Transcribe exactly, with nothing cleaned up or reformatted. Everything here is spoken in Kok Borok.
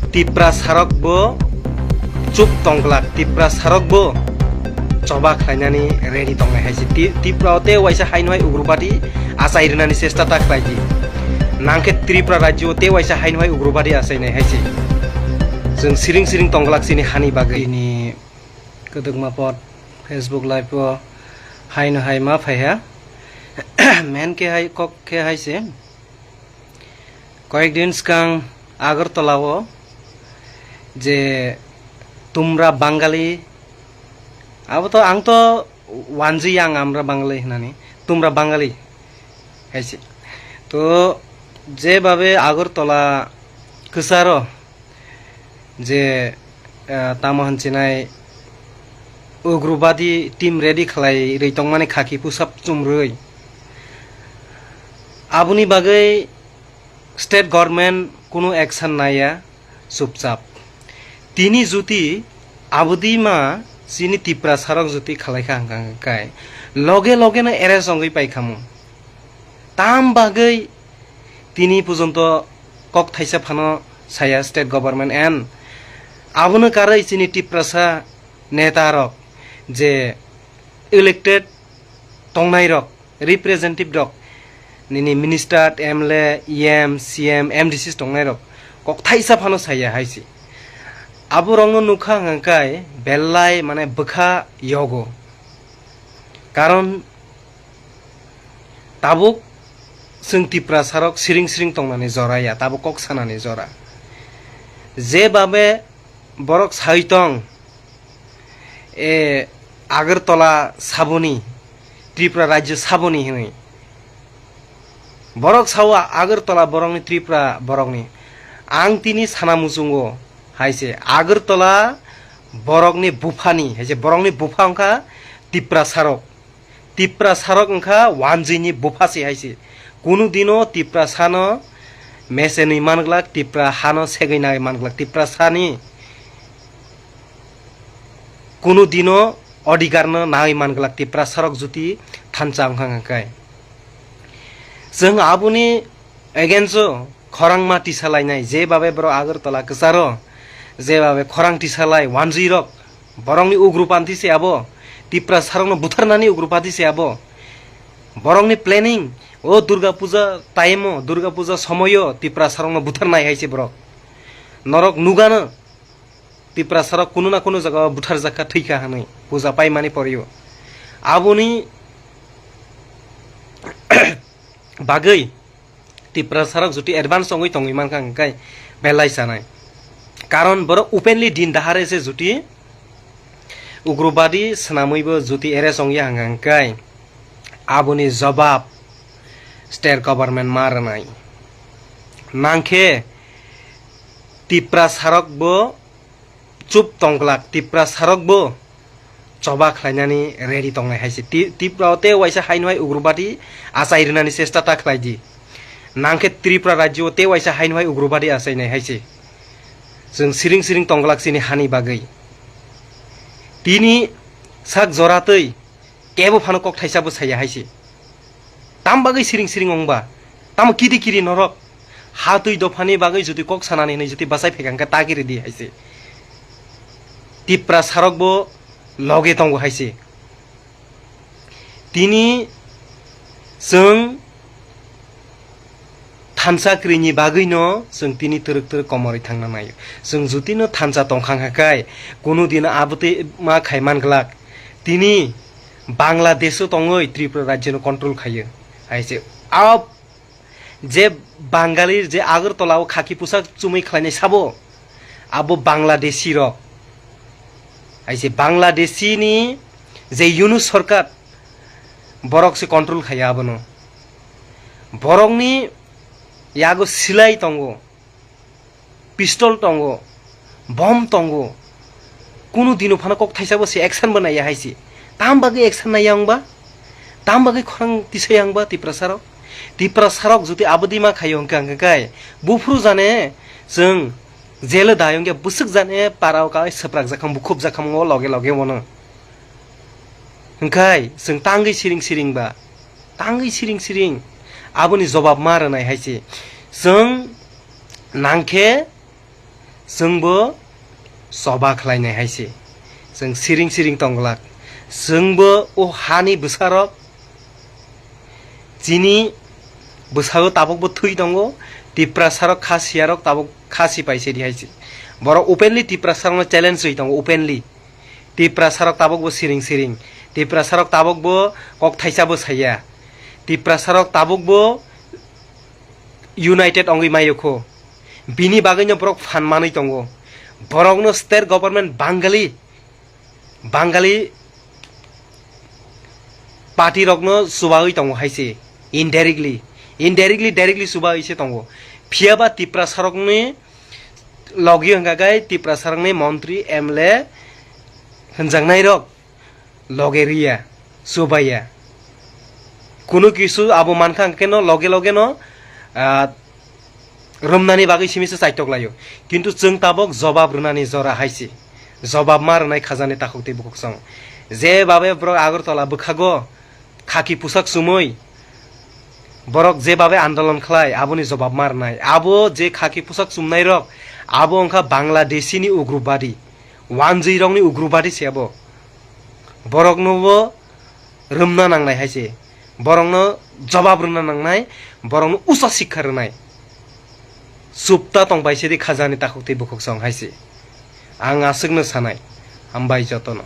Tipra sarok bo chup tongglak, Tipra sarok bo choba khlainani ready tongnai hai se. Ti-, Tipra o tei waisa haino hai ugrobadi achai rwnani chesta ta khlai di. Nangkhe Tripura rajyo o tei waisa haino hai ugrobadi achainai hai se. Chwng siring siring tongglak chini hani bagwi. Ni kwdwkma pot Facebook live o haino hai ma phaiha. Men khe hai kok khe hai se. Koyekdin swkang Agartala o je tumra Bangali, abo to ang to wanji yang amra Bangali hinani, tumra Bangali hai se. To jebabe Agartala kwcharo je, ah, tamo hinchinai ugrobadi team ready khlai rwi tongmani khaki pusap chumrwi. Aboni bagwi state government kunu action naiya, chupchap. Tini juti abodi ma chini Tipra sarok juti khlai kha hwnkha hwnkhe loge loge no arrest wngwi pai khamu. Tam bagwi tini pujonto kok thaisa phano saya state government and abono karwi chini Tiprasa neta rok je elected tongnai rok, representative rok, nini minister, M L A, E M, C M, M D C tongnai rok kok thaisa phano saya hai se. Abo rokno nukha hwnkha kai belai mane bwkha yogo. Karon tabuk chwng Tiprasa rok siring siring tongnani jora ya, tabuk kok sanani jora. Jebabe borok sai tong, e, Agartala saboni, Tripura rajyo saboni hinwi. Borok sao Agartala borokni, Tripura borokni. Ang tini sana muchungo hai se Agartala borokni buphani, hai se borokni bupha wngkha Tiprasa rok. Tiprasa rok wngkha wanjwini bupha se hai se. Kunu dino Tiprasano mesenwi manglak, Tipra hano segwi nai manglak, Tiprasani kunu dino odhikar no nai manglak, Tiprasa rok juti thansa wngkha hwnkhe. Chwng aboni against o khorang ma tisa lainai, je babe borok Agartala kwcharo, je babe khorang tisa lai, wanjwi rok, borokni ugropanti se abo, Tiprasa rokno butharnani ugropanti se abo. Borokni planning, o Durga Puja time o, Durga Puja somoyo Tiprasa rokno butharnai hai se borok. Norok nugano, Tiprasa rok kunu na kunu jaga o butharjakha, thwikha hinwi puja paimani porwi o. Aboni bagwi Tiprasa rok juti advance wngwi tongwi mankha hwnkhe belai chanai. Karon borok openly din dahare se juti ugrobadi swnamwibo juti arrest wngya hwnkha hwnkhe aboni jobab state government ma rwnai. Nangkhe Tiprasa rok bo chup tongglak, Tiprasa rok bo choba khlainani ready tongnai hai se. Ti-, Tripura o tei waisa haino hai ugrobadi achai rwnani chesta ta khlai di. Nangkhe Tripura rajyo o tei waisa haino hai ugrobadi achainai hai se. Chwng siring siring tongglak chini hani bagwi. Tini sak jora twi kebo phano kok thaisa bo saya hai se. Tam bagwi siring siring wngba? Tamo kiri kiri norok? Ha twi dophani bagwi jodi kok sanani hinwi jodi bachai phaikha hwnkhe ta kiri di hai se. Tiprasa rok bo loge tongo hai se. Tini chwng thansa kwrwini bagwino chwng tini twrwk twrwk komorwi thangna naio. Chwng jotino thansa tongkha hwnkha khe, kunu dino abotwi ma khai man glak. Tini Bangladesh-o tongwi Tripura rajyono control khaio. Hai se, a je Bangali je Agartala-o khaki pusak chumui khlainai sabo, abo Bangladeshi rok. Hai se Bangladeshi ni je Yunus sarkar, borok se control khaio abono. Borokni yago silai tongo, pistol tongo, bom tongo. Kunu dino phano kok thaisa bo se action bo naiya hai se. Tam bagwi action naiya wngba? Tam bagwi khorang tisaiya wngba Tiprasa rok? Tiprasa rok jodi abodi ma khaio hwnkhe, hwnkhe kai buphuru jane chwng jelo dayong ya bwswk jane parao kai swprak jakham, bukhub jakham o loge loge wano. Hwnkhe chwng tangwi siring siring ba. tangwi siring siring aboni jobab ma rwnai hai se. Chwng nangkhe chwngbo choba khlainai hai se. Chwng siring siring tongglak. Chwngbo o hani bwsarok chini bwsao tabukbo thwi tongo. Tiprasarok kha siyarok tabuk kha sipai se di hai se. Borok openly Tiprasarokno challenge rwi tongo, openly. Tiprasarok tabukbo siring siring. Tiprasarok tabukbo kok thaisabo saiya. Tiprasarok tabukbo united wngwi maiyokho. Bini bagwino borok phan manwi tongo. Borokno state government Bangali, Bangali party rokno chubawi tongo hai se. Indirectly, indirectly, directly chubawi se tongo. Phiyaba Tiprasarokni logi hwnkha khe Tiprasarokni montri, M L A hwnjaknairok loge riya, chubaiya. Kunu kisu abo mankha hwnkhe no loge loge no, ah, rwmnani bagwi simi se chaitok laio. Kintu chwng tabok jobab rwnani jora hai se. Jobab ma rwnai khajani takhuk tei bukhuk song. Je babe borok Agartala bwkhago khaki pusak chumui borok je babe andolon khlai, aboni jobab ma rwnai. Abo je khaki pusak chumnairok, abo wngkha Bangladeshini ugrubadi, wanjwirokni ugrubadi se abo. Boroknobo rwmna nangnai hai se. Borokno jobab rwna nangnai, borokno ucha sikha rwnai. Chupta tong bai se di khajani takhuk tei bukhuk song hai se. Ang aswkno sanai. Hambai jotono.